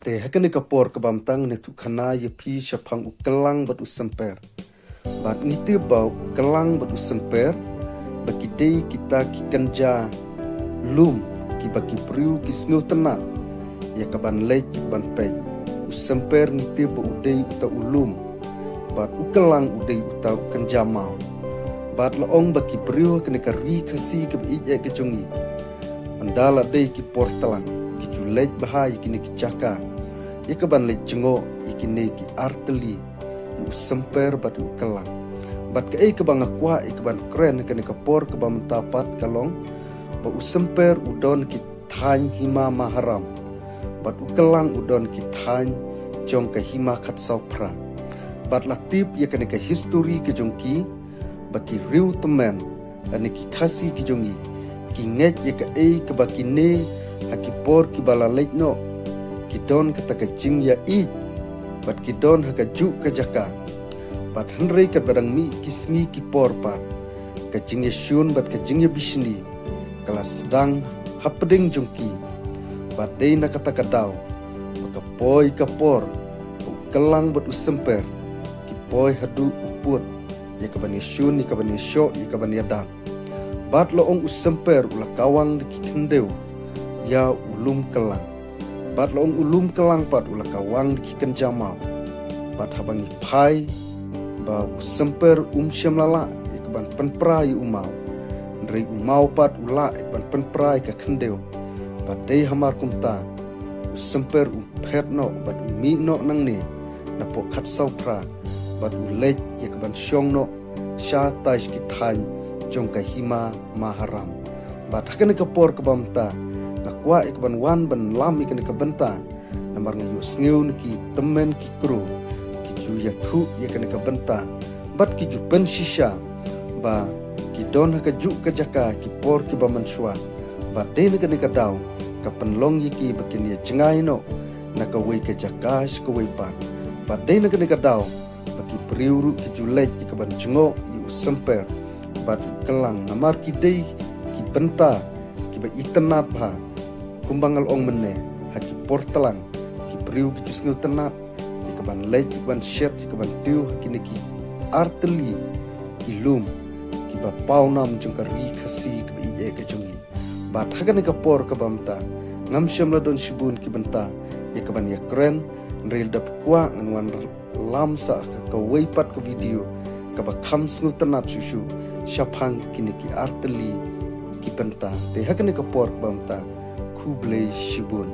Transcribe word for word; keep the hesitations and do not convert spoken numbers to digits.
Te ha kane ka por kaba mynta ngan ïathuh khana ïa phi shaphang u Kyllang bad u Symper. Bad ngi tip ba u Kyllang bad u Symper ba ki dei kita ki kynja lum kiba ki briew ki sngewtynnat ïa kaban leit ïa kaban peit. U Symper ngi tip ba u dei uta u lum, bad u Kyllang u dei uta u kynja maw. Bad la ong ba ki briew ha kane ka ri Khasi kaba ïeit eh ka jong ngi, ynda la dei ki por tlang, ki ju leit bha ïa kine ki jaka ïa kaban leit jngoh ïa kine ki artylli, ïa u Symper bad ïa u Kyllang. Bad kaei kaba nga kwah ïa kaban kren ha kane ka por kaba mynta pat ka long ba u Symper u don ki thaiñ Hima Maharam, bad u Kyllang u don ki thaiñ jong ka Hima Khatsawphra. Bad la tip ïa kane ka histori ka jong ki ba ki riew tymmen lane ki Khasi ki jong ngi ki ngeit ïa kaei kaba kine ha ki por kiba la leit noh ki don kata ka jingïaid bad ki don ha kajuh ka jaka. Bad hynrei katba dang mih ki sngi ki por pat, ka jingïashun bad ka jingïabishni ka la sdang hapdeng jong ki. Bad dei na kata ka daw ba ka poi ka por ba u Kyllang bad u Symper ki poi haduh u pud ïa kaban ïashun, ïa kaban ïashoh, ïa kaban ïadap. Bad la ong u Symper u la kawang da ki khyndew ïa u lum Kyllang. Bad la ong u lum Kyllang pat u la kawang da ki kynja maw. Bad haba ngi phai ba u Symper um shym la lah ïa kaban pynpra ïa u maw, hynrei u maw pat u lah ïa kaban pynpra ïa ka khyndew. Bad dei hamar kumta u Symper u phet noh bad u mih noh nangne na poh Khatsawphra, bad u leit ïa kaban shong noh sha tai ki thaiñ jong ka Hima Maharam. Bad ha kane ka por kaba mynta nga kwah ïa kaban wan ban lam ïa kane ka bynta, namar nga ïohsngew na ki tymmen ki kru ki ju ïathuh ïa kane ka bynta bad ki ju pynshisha ba ki don ha kajuh ka jaka ki por kiba mynshuwa. Bad dei na kane ka daw ka pynlong ïa ki ba kin ïa jngai noh na kawei ka jaka sha kawei pat. Bad dei na kane ka daw ba ki briew ruh ki ju leit ïa kaban jngoh ïa u Symper bad u Kyllang, namar ki dei ki bynta kiba itynnat bha. Kumba nga la ong mynne, ha ki por tlang ki briew ki ju sngewtynnat ïa kaban leit, ïa kaban shet, ïa kaban tiew ha kine ki artylli ki lum kiba pawnam jong ka ri Khasi kaba ïeit eh ka jong ngi. Bad ha kane ka por kaba mynta ngam shym la don shibun ki bynta ïa kaban ïakren, hynrei lada phi kwah ngan wan lam sa ha kawei pat ka video kaba kham sngewtynnat shuh shuh shaphang kine ki artylli ki bynta. Te ha kane ka por kaba mynta, khublei shibun.